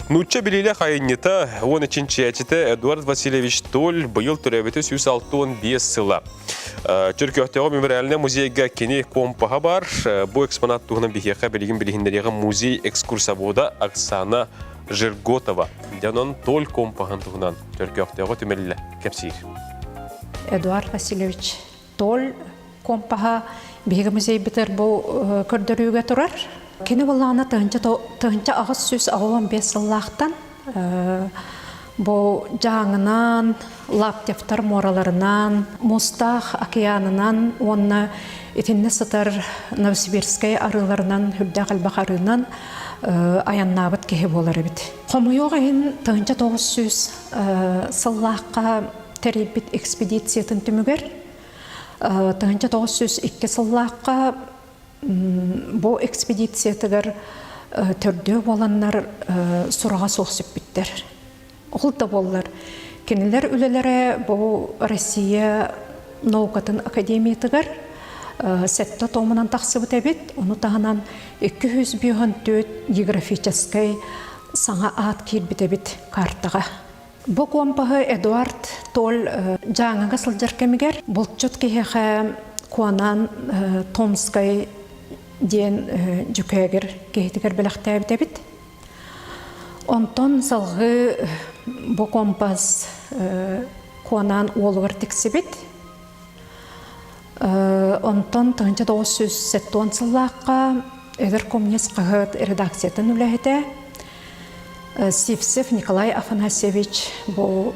Нуучча билиилээх айынньыта уонна чинчийээччитэ Эдуард Васильевич Толь быйыл төрөөбүтэ 165 сыла. Чөркөөхтөөҕү мемориальнай музейга кини компаһа бар. Бу экспонат туһунан биһиэхэ билигин билиһиннэриэҕэ музей экскурсовода Оксана Жерготова. Дьонон Толь компаһын туһунан Чөркөөхтөөҕү түмэллэ кэпсиир. Эдуард Васильевич Толь компаһа биһиги музейбытыгар бу көрдөрүүгэ турар. Кини буоллаҕына 1885 сыллаахтан бу Дьааҥынан, Лаптевтар муораларынан, Муустаах океанынан уонна итиннэ сытар Новосибирскай арыыларынан, үрдээх элбэх арыынан айаннаабыт киһи буолар эбит. Хомойуох иһин 1900 сыллаахха тэрийбит экспедициятын түмүгэр 1902 сыллаахха бу экспедициятыгар төрдүө буоланнар сураҕа суох сүппүттэр. Ол да буоллар, кинилэр үлэлэрэ бу Россия наукатын академиятыгар сэттэ томунан тахсыбыт эбит. Ону таһынан 254 географическай саҥа аат киирбит эбит картаҕа. Бу компаһы Эдуард Толь Дьааҥыга сылдьар кэмигэр булчут киһиэхэ Куонаан Томскай диэн дьүкээгир киһитигэр бэлэхтээбит эбит. Онтон салгыы бу компас Куонаан уолугар тиксибит. Онтон 1970 сыллаахха Эдэр коммунист хаһыат редакциятын үлэһитэ Сивцев Николай Афанасьевич бу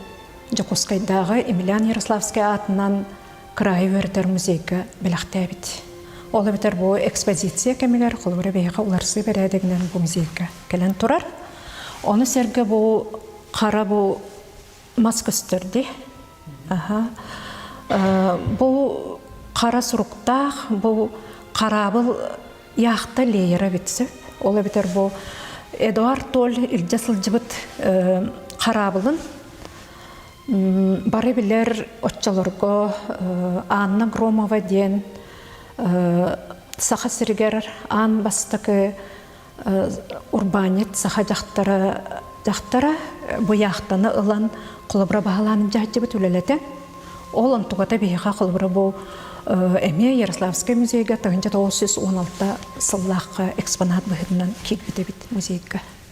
Дьокуускайдааҕы Емельян Ярославскай аатынан кыраайы үөрэтэр музейга бэлэхтээбит. Ол эбэтэр бу экспозиция кэмигэр холобура биһиэхэ уларсыы бэрээдэгинэн бу музейга кэлэн турар. Ону сэргэ бу хара бу мас көстөр дии. Аха. Бу хара суруктаах, бу хараабыл яхта леера эбит сөп. Ол эбэтэр бу Эдуард Толь илдьэ сылдьыбыт хараабылын бары билэр оччолорго Анна Громова диэн Саха сиригэр аан бастакы урбаанньыт саха дьахтара дьахтара бу яхтаны ылан холобура баһылаан дьаһдьыбыт үлэлэтэ. Ол онтугата биһиэхэ холобура бу эмиэ Ярославскай музейга 1916 сыллаахха экспонат быһыытынан киирбит эбит музейга.